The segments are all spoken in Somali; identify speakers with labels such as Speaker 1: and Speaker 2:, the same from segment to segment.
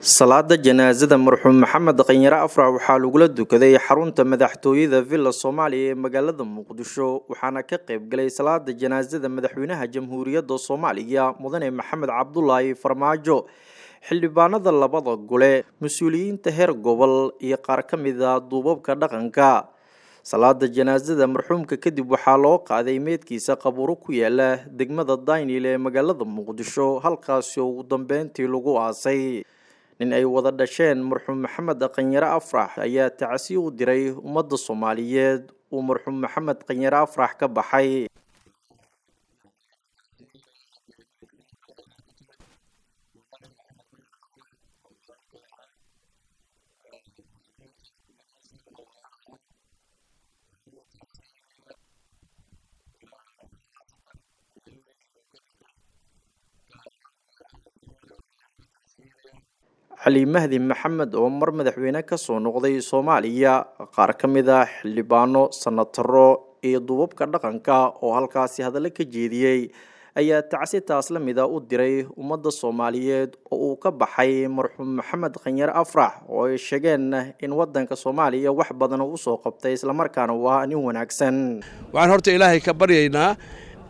Speaker 1: Salaada janaasada marxuum Maxamed Qanyare Afrax waxaa lagula dukaday xarunta madaxtooyada Villa Soomaaliya ee magaalada Muqdisho, waxaana ka qayb galay salaada janaasada madaxweynaha Jamhuuriyadda Soomaaliya Mudane Maxamed Cabdulaahi Farmaajo, xildhibaanada labada gole, mas-uuliyiinta heer gobol iyo qaar ka mid a duubabka dhaqanka. Salaada janaasada marxuumka kadib waxaa loo qaaday meydkiisa qabuuro ku yaala degmada Daynil ee magaalada Muqdisho, halkaasi oo ugu dambeyntii lagu aasay. Nin ay wada dhasheen marxuum Maxamed Qanyare Afrax ayaa tacsi u diray ummadda Soomaaliyeed uu marxuum Maxamed Qanyare Afrax ka baxay. Cali Mahdi Maxamed oo mar madaxweyne kasoo noqday Soomaaliya, qaar ka mid ah xildhibaano, sanataro iyo duubabka dhaqanka oo halkaasi hadallo ka jeediyey ayaa tacsi taas la mida u diray ummadda Soomaaliyeed oo uu ka baxay marxuum Maxamed Qanyare Afrax, oo ay sheegeen in wadanka Soomaaliya wax badan uu usoo qabtay, islamarkaana uu ahaa nin wanaagsan.
Speaker 2: Waxaan horta Ilaahay ka baryaynaa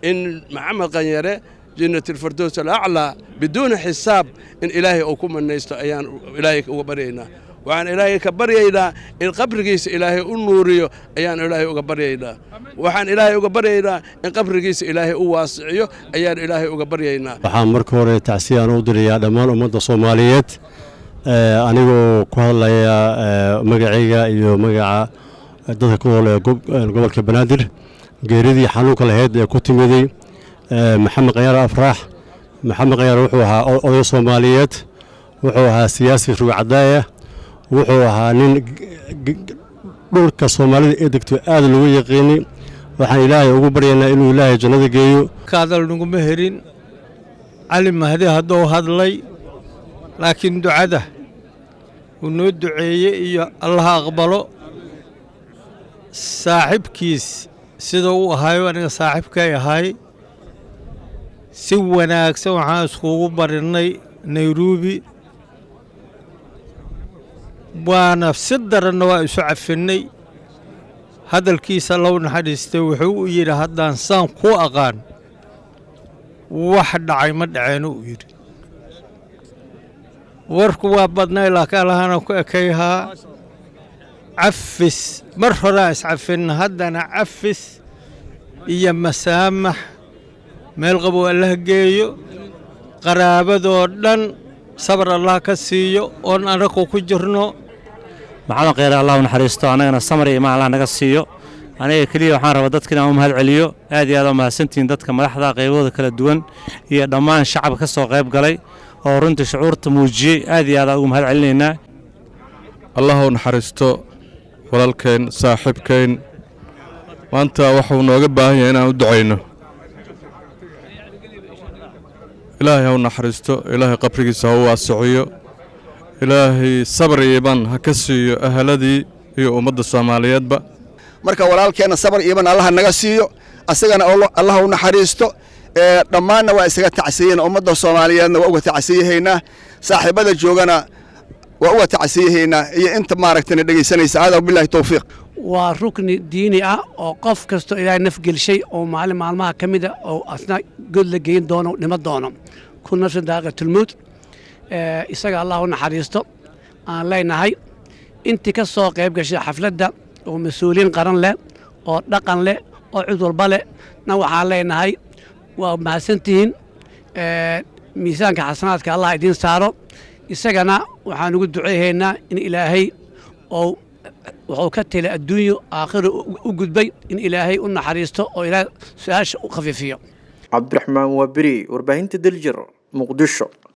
Speaker 2: in Maxamed Qanyare Jannatilfardows alaclaa biduuni xisaab in Ilaahay uu ku manaysto ayaan Ilaahay uga baryaynaa. Waxaan Ilaahay ka baryaynaa in qabrigiisa Ilaahay u nuuriyo ayaan Ilaahay uga baryaynaa. Waxaan Ilaahay uga baryaynaa in qabrigiisa Ilaahay u waasiciyo ayaan Ilaahay uga baryaynaa.
Speaker 3: Waxaan marka hore tacsiyaan u dirayaa dhammaan ummadda Soomaaliyeed, anigoo ku hadlaya magacayga iyo magaca dadka ku nool ee gobolka Banaadir, geeridii xanuunka lahayd ee ku timiday Maxamed Qanyare Afraax. Maxamed Qanyare wuxuu ahaa oday Soomaaliyeed, wuxuu ahaa siyaasi rugcadaaya, wuxuu ahaa nin dhulka Soomaalida ee degto aad loogu yaqiinay. Waxaan Ilaahay ugu baryaynaa inuu Ilaahay jannada geeyo.
Speaker 4: Hadal naguma herin, Cali Mahdi hadduu hadlay, laakiin ducada uu noo duceeyey iyo Allaha aqbalo. Saaxiibkiis sida uu ahaayo, aniga saaxiibkay ahay, si wanaagsan waxaan iskugu barinnay Nairobi, waana si daranna waa isu cafinnay. Hadalkiisa low naxariistay wuxuu u yidhi, "Haddaan saan ku aqaan, wax dhacay ma dhaceeno," uu yidhi. Warku waa badnay, laakiin Allahana ku ekayhaa. Cafis mar horaan iscafinna, haddana cafis iyo masaamax, meel qabow Allah geeyo, qaraabadoo dhan sabar Allah ka siiyo oon anagu ku jirno.
Speaker 5: Maxamed Kheyre Allah u naxariisto, annagana samar iyo imaan Allah naga siiyo. Aniga keliya waxaan rabaa dadka inaan u mahad celiyo. Aad iyo aad u mahadsantihiin dadka madaxda qaybahooda kala duwan iyo dhammaan shacabka ka soo qayb galay oo runtii shucuurta muujiyey. Aad iyo aad ugu mahad celinaynaa.
Speaker 6: Allah u naxariisto walaalkeen, saaxiibkeen. Maanta waxuu nooga baahan yahay inaan u ducayno. Ilaahay ha u naxariisto, Ilaahay qabrigiisa ha u waasiciyo, Ilaahay sabar iyo iimaan ha ka siiyo ahaladii iyo ummadda Soomaaliyeedba.
Speaker 7: Marka walaalkeenna sabar iiman Allaha naga siiyo, asagana Allaha u naxariisto. Dhammaanna waa isaga tacsiyeyna, ummadda Soomaaliyeedna waa uga tacsiyahaynaa, saaxiibada joogana waa uga tacsiyahaynaa iyo inta maaragtana dhegaysanaysa. Hada billahi towfiiq.
Speaker 8: Waa rukni diini ah oo qof kastoo Ilaahay nafgelshay oo maalin maalmaha ka mida oo asna god la geyn doono, dhimo doono. Kul nafsin daaqiqatulmowt. Isaga Allah u naxariisto aan leenahay. Intii ka soo qayb gashay xafladda oo mas-uuliyiin qaran leh oo dhaqan leh oo cid walba leh na waxaan leenahay waa mahadsantihiin, miisaanka xasanaadka Allah idiin saaro. Isagana waxaan ugu duceehaynaa in Ilaahay oo wuxuu ka telay adduunyo aakhiro u gudbay in Ilaahay u naxariisto oo Ilaahay su-aasha u khafiifiyo.
Speaker 1: Cabdiraxmaan Waaberi, warbaahinta Daljir, Muqdisho.